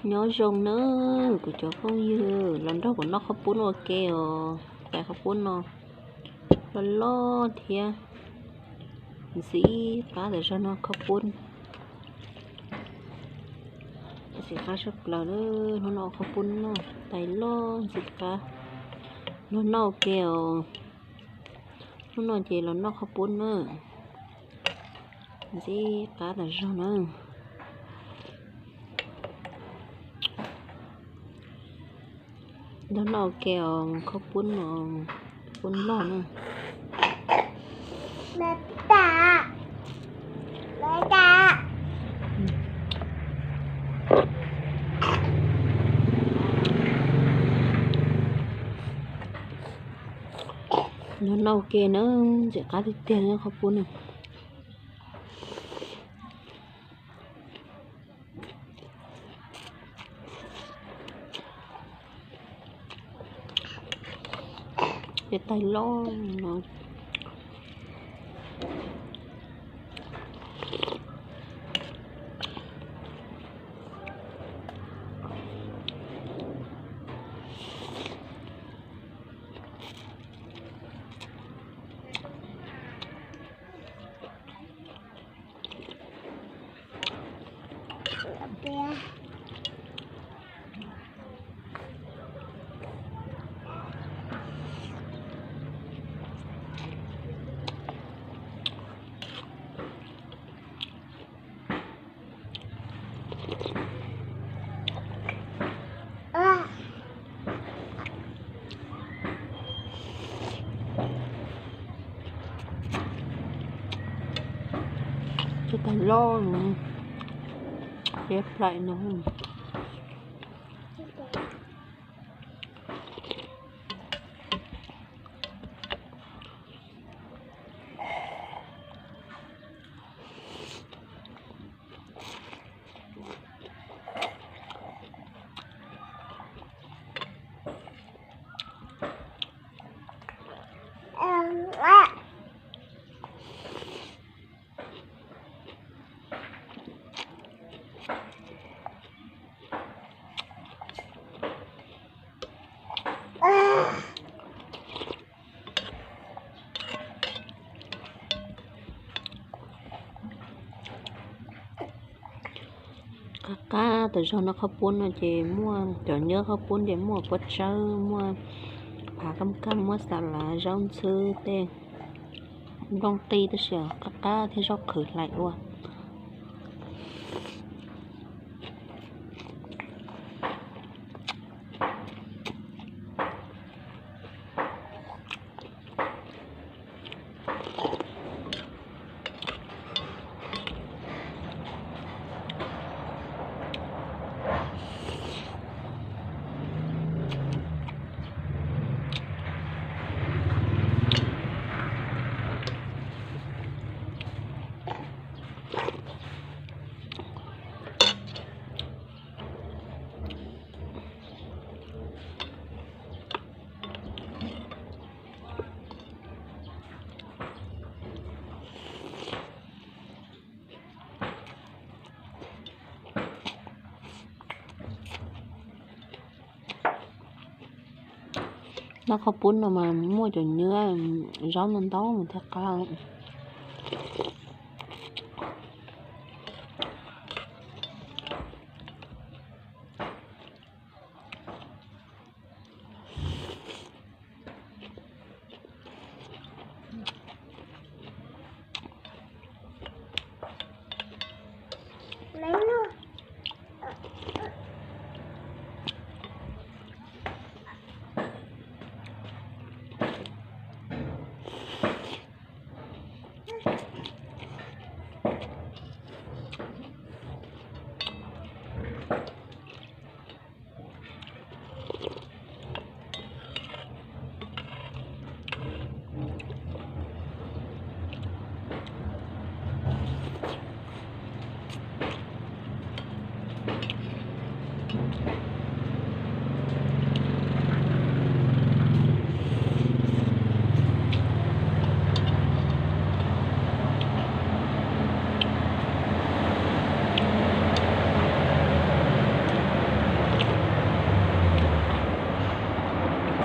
Nyob zoo nawb kuv cov phooj ywg, los nrog kuv noj qhaub poob ua ke os. Tais qhaub poob no loj loj thiab ntxim qab tas zog no qhaub poob. Ntxim qab tshaj plaws, hnub no qhaub poob noj, tais loj ntxim qab. Nrog noj ua ke os. Hnub no ces los noj qhaub poob na. Ntxim qab tas zog na. Nrog noj ua ke os, qhaub poob no, poob loj na. Nrog noj ua ke na, ntxim qab tiag tiag qhaub poob na. Ces tais loj no. Ces tais loj no, ces plaim no. Qab qab tas zog no, qhaub poob no ces muaj cov nyuag qhaub poob ces muaj pob tsawb, muaj phav kaj kaj, muaj xa lav, zaub ntxhwb, tej nplooj qij, tab sis qab qab thiab zaub qhwv hlais ua. Noj qhaub poob no mas muaj cov nyuag zaub ntau ntau mas thiaj qab.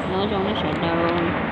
Nyob zoo nej sawv daws.